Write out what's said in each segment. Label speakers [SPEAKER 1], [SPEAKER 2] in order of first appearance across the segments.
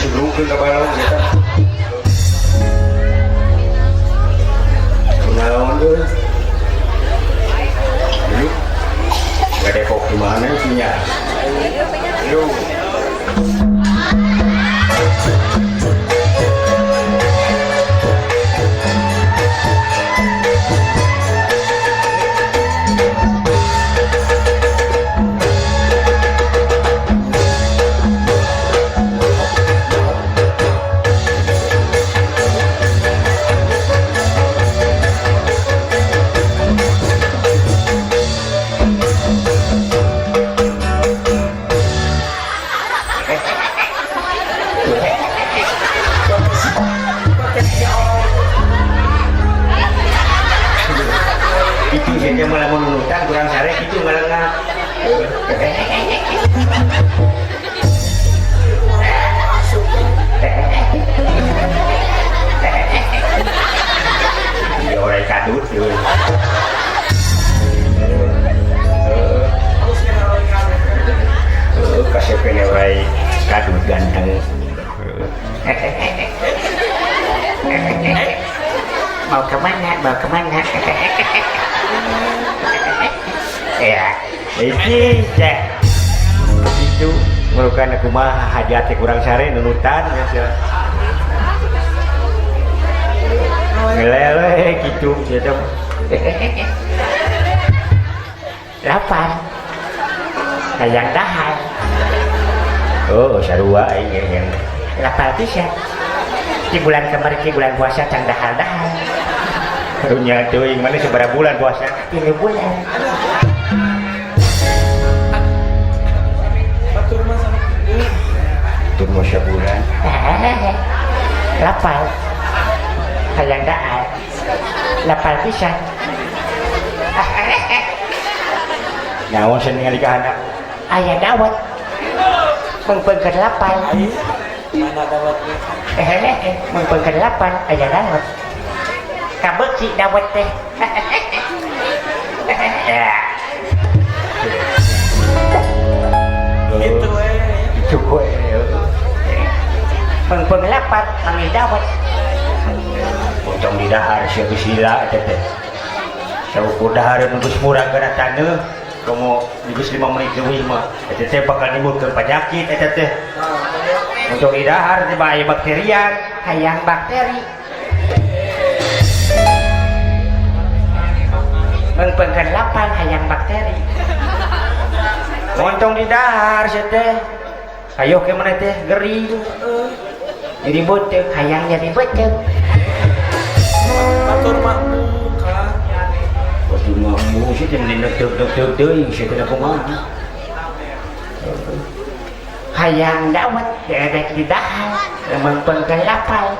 [SPEAKER 1] Disebrungkeun ka balong eta. Kunaon euy? Yuk. Gak depok di mana isinya? Yuk. Itu saja malah menunutan kurang sare itu malah ngap. Ya orang kadut yeuh. Kasih kene orang kadut ganteng. Mau kemana? Mau kemana? Ya, itu cek. Itu merupakan aku mah hajat kurang sare nunutan ya. Ngelele gitu gitu. Lapar. Hayang dahar. Oh, sarua aing yang lapar pisan. Di bulan kemarin di bulan puasa can dahar-dahar. Karunya teuing mana sabaraha bulan puasa? 3 bulan.
[SPEAKER 2] Batur mah sama
[SPEAKER 1] Batur mah sabulan. Lapar. Hayang dahar. Lapar pisan. Nyawa sen ningali ka anak. Aya dawet. Mengpengkeun lapar.
[SPEAKER 2] Mana dawetnya?
[SPEAKER 1] Mengpengkeun lapar aya dawet. Kabeuki dawet teh. Ya.
[SPEAKER 2] Itu we.
[SPEAKER 1] Itu we. Mengpeng lapar manggil dawet. Pocong di dahar sia geus lila eta teh. Saukur dahar nu geus murah kana taneuh. Komo geus 5 menit leuwih mah eta teh bakal nimbulkeun penyakit eta teh. Pocong di dahar teh bae bakterian, hayang bakteri. Mengpengkeun lapar hayang bakteri. Montong di dahar sia teh. Ayo ke mana teh gering. Jadi beuteung hayang jadi beuteung.
[SPEAKER 2] Batur mah bukan.
[SPEAKER 1] Batur mah sih teh mending deuk-deuk teuing sia teh kumaha. Hayang dawet derek di dahar mengpengkeun lapar.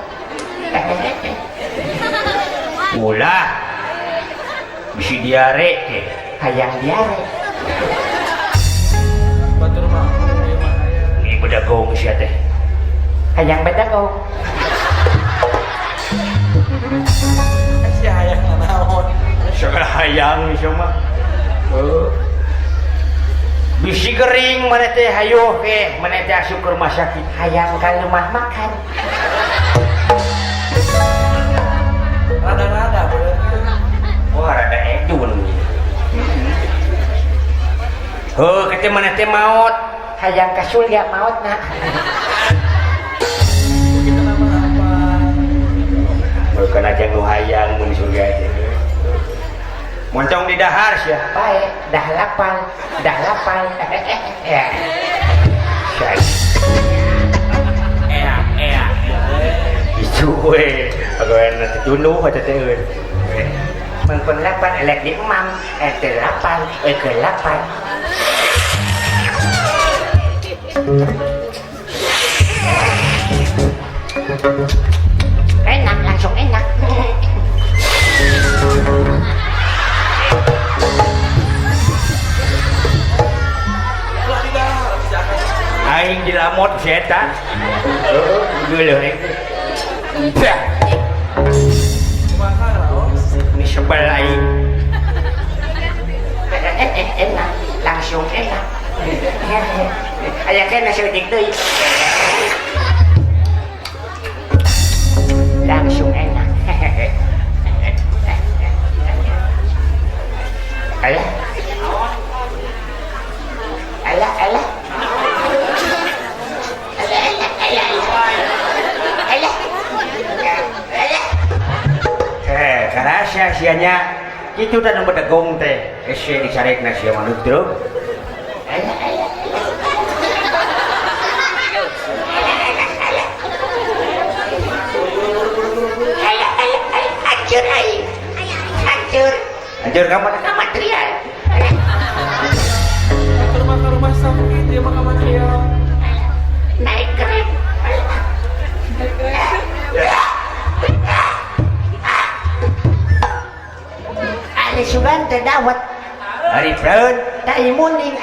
[SPEAKER 1] Ulah. Bisi diare teh hayang diare.
[SPEAKER 2] Batur mah ieu mah aya.
[SPEAKER 1] Ini bedagong sia teh. Hayang bedagong.
[SPEAKER 2] Si hayang naon?
[SPEAKER 1] Segala hayang sia mah. Heuh. Bisi gering mana teh hayo ke, mana teh asup ke rumah sakit hayang ka rumah makan.
[SPEAKER 2] Rada-rada bener.
[SPEAKER 1] Wah, rada edun. Heuh, kata mana teh maot, hayang ka surga maotna.
[SPEAKER 2] Kita nama apa?
[SPEAKER 1] Bukan aja nu hayang mun surga teh. Moncong di dahar sia. Bae, dah lapar, dah lapar. Ya. Syai.
[SPEAKER 2] Ea, ea.
[SPEAKER 1] Itu we, pagawean teh tunduh eta teh euy. Mengpeng lapar elek di emam, teu lapar, ke lapar. Enak, langsung enak. Aing dilamot si eta. Heeh, geuleuh aing. Dah. Ini sebel aing. Enak, langsung enak. Aya kena saeutik deui. Langsung enak. Alah. Alah, alah. Alah, alah, alah. Alah. Alah. Eh, karasa sianya. Itu dah nu bedegong teh. Ese dicarekna sia mah truk. Alah, alah. Alah, alah, alah. Hancur aing. Hancur. Hancur ka mana ka material.
[SPEAKER 2] Ke rumah sakit ya mah material.
[SPEAKER 1] Naik kereta.
[SPEAKER 2] Naik kereta.
[SPEAKER 1] Ali sugan teh dawet. Ari preun tai muning.